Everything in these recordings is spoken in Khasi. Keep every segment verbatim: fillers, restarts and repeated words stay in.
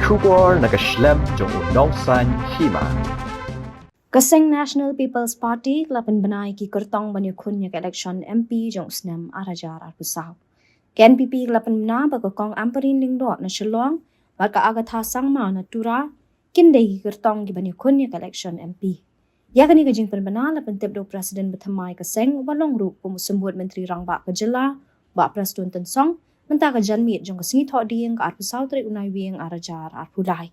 Khubor na ka shlem jong u nongsan hima. Ka seng National People's Party ka la pynbna ïa ki kyrtong ban ïakhun ïa ka election M P jong u snem ar hajar arphew saw. Ka N P P ka la pynbna ba ka Kong Ampareen Lyngdoh na Shillong bad ka Agatha Sangma na Tura kin dei ki kyrtong kiban ïakhun ïa ka election M P. Ïa kane ka jingpynbna la pyntip da u President bathymmai ka seng uba long ruh kum u Symbud Myntri Rangbah ka jylla, Bah Prestone Tynsong, mynta ka janmiet jong ka sngi Thohdieng ka arphew saw tarik u Naiwieng ar hajar arphew lai.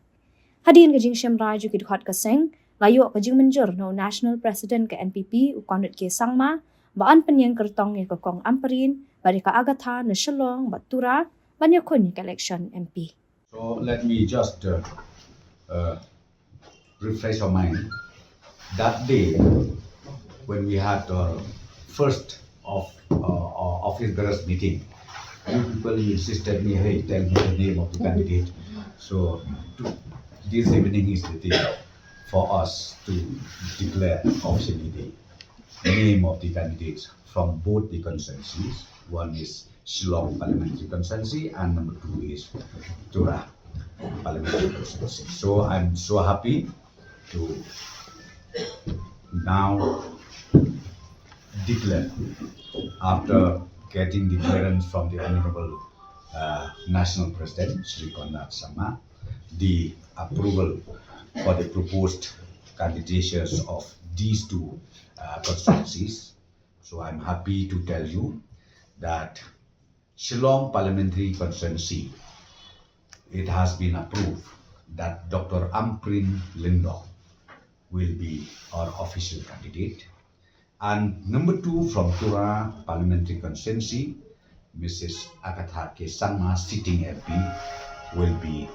Hadien ka jingshim rai jong ki dkhot ka seng, la ïoh ka jingmynjur na u National President ka N P P u Conrad K Sangma ba yn pynïeng kyrtong ïa ka Kong Ampareen bad ïa ka Agatha na Shillong bad Tura ban ïakhun ïa ka election M P. So let me just uh, uh, refresh your mind. That day, when we had our first of uh, our office bearers meeting, you people insisted me, hey, tell me the name of the candidate. So to, this evening is the day for us to declare officially the name of the candidates from both the constituencies. One is Shillong Parliamentary Constituency and number two is Tura Parliamentary Constituency. So I'm so happy to now declare, after getting the clearance from the Honorable uh, National President, Shri Conrad Sangma, the approval for the proposed candidatures of these two uh, constituencies. So I'm happy to tell you that Shillong Parliamentary Constituency, it has been approved that Doctor Ampareen Lyngdoh will be our official candidate. And number two from Tura Parliamentary Constituency, Missus Agatha K Sangma, sitting M P, will be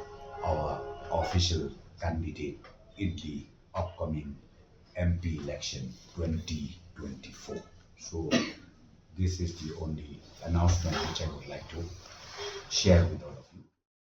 our official candidate in the upcoming M P election twenty twenty-four. So this is the only announcement which I would like to share with all of you.